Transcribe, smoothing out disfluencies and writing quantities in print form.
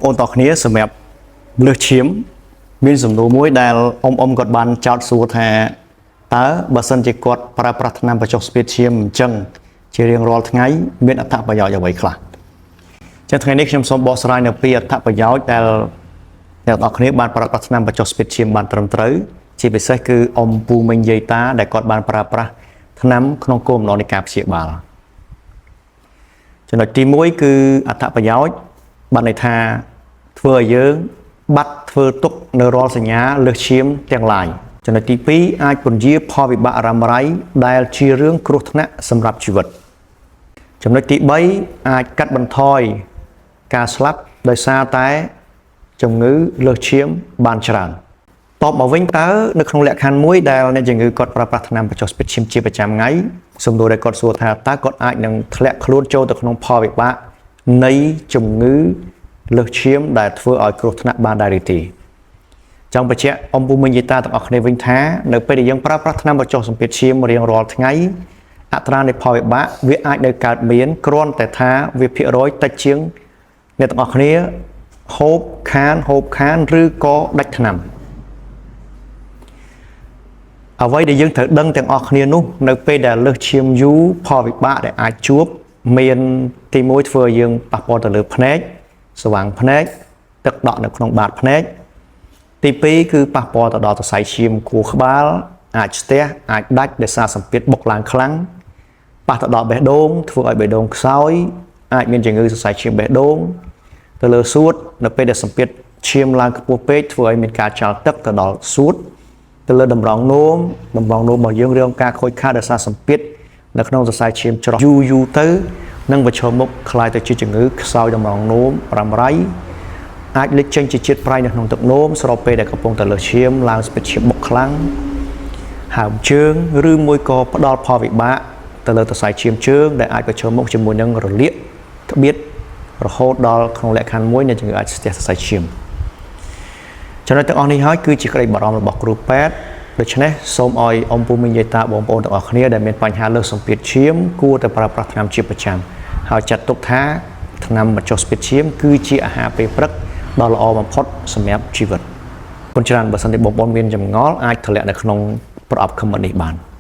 ប្អូនតគ្នាសម្រាប់លើសឈាមមានសំណួរមួយដែលអ៊ំអ៊ំគាត់បានចោទសួរថាតើបើសិនជាគាត់ប្រើប្រាស់ថ្នាំបញ្ចុះស្ពាតឈាមអញ្ចឹងជារៀងរាល់ថ្ងៃមានអត្ថប្រយោជន៍អ្វីខ្លះចឹងថ្ងៃនេះខ្ញុំសូមបកស្រាយនៅពីអត្ថប្រយោជន៍ដែលអ្នកទាំងអស់គ្នាបានប្រើប្រាស់ថ្នាំបញ្ចុះស្ពាតឈាមបានត្រឹមត្រូវជាពិសេសគឺអ៊ំពូមីងយាយតាដែលគាត់បានប្រើប្រាស់ថ្នាំក្នុងគោលបំណងនៃការព្យាបាលចំណុចទី1គឺអត្ថប្រយោជន៍បានន័យថាធ្វើឲ្យយើងបាត់ធ្វើទុកនៅរាល់សញ្ញាលើសឈាមទាំងឡាយចំណុចទី2អាចពន្យាផលវិបាករ៉ាំរ៉ៃដែលជារឿងគ្រោះថ្នាក់សម្រាប់ជីវិតចំណុចទី3អាចកាត់បន្ថយការស្លាប់ដោយសារតែជំងឺលើសឈាមបានច្រើនតបមកវិញតើនៅក្នុងលក្ខខណ្ឌមួយដែលអ្នកជំងឺគាត់ប្រើប្រាស់ថ្នាំបញ្ចុះស្ពាតឈាមជាប្រចាំថ្ងៃសំណួរដែលគាត់សួរថាតើគាត់អាចនឹងធ្លាក់ខ្លួនចូលទៅក្នុងផលវិបាកនៃជំងឺលើសឈាមដែលធ្វើឲ្យគ្រោះថ្នាក់បានដែរឬទេចង់បញ្ជាក់អំពូមីងយាយតាទាំងអស់គ្នាវិញថានៅពេលដែលយើងប្រើប្រាស់ថ្នាំបញ្ចុះសម្ពាធឈាមរៀងរាល់ថ្ងៃអត្រានៃផលវិបាកវាអាចនៅកើតមានគ្រាន់តែថាវាភាគរយតិចជាងអ្នកទាំងអស់គ្នាហូបខានហូបខានឬក៏ដាច់ថ្នាំអ្វីដែលយើងត្រូវដឹងទាំងអស់គ្នានោះនៅពេលដែលលើសឈាមយូរផលវិបាកដែលអាចជួបមានទី1ធ្វើឲ្យយើងប៉ះពាល់ទៅលើភ្នែកស្វាងភ្នែកទឹកដក់នៅក្នុងបាតភ្នែកទី2គឺប៉ះពាល់ទៅដល់សរសៃឈាមខួរក្បាលអាចស្ទះអាចដាច់ដោយសារសម្ពាធបុកឡើងខ្លាំងប៉ះទៅដល់បេះដូងធ្វើឲ្យបេះដូងខ្សោយអាចមានជំងឺសរសៃឈាមបេះដូងទៅលើសួតនៅពេលដែលសម្ពាធឈាមឡើងខ្ពស់ពេកធ្វើឲ្យមានការចោលទឹកទៅដល់សួតទៅលើតម្រងនោមតម្រងនោមរបស់យើងរងការខូចខាតដោយសារសម្ពាធនៅក្នុងសរសៃឈាមច្រោះយូរយូរទៅនឹងប្រឈមមុខក្លាយទៅជាជំងឺខ្សោយតម្រងនោមរ៉ាំរ៉ៃអាចលេចចេញជាជាតិប្រៃនៅក្នុងទឹកនោមស្របពេលដែលកំពុងតែលើសឈាមឡើងស្ពាតឈាមបុកខ្លាំងហើមជើងឬមួយក៏ផ្ដល់ផលវិបាកទៅលើសរសៃឈាមជើងដែលអាចប្រឈមមុខជាមួយនឹងរលាកក្បៀតរហូតដល់ក្នុងលក្ខខណ្ឌមួយនៃជំងឺអាចស្ទះសរសៃឈាមចំណុចទាំងអស់នេះហើយគឺជាក្តីបារម្ភរបស់គ្រូពេទ្យដូច្នេះសូមឲ្យអំពូមីងយាយតាបងប្អូនទាំងអស់គ្នាដែលមានបញ្ហាលើសសម្ពាធឈាមគួរតែប្រើប្រាស់ថ្នាំជាប្រចាំហើយចាត់ទុកថាថ្នាំបញ្ចុះសម្ពាធឈាមគឺជាអាហារពេលព្រឹកដ៏ល្អបំផុតសម្រាប់ជីវិតគុណច្រើនបើសិនជាបងប្អូនមានចម្ងល់អាចធ្លាក់នៅក្នុងប្រអប់ comment នេះបាន។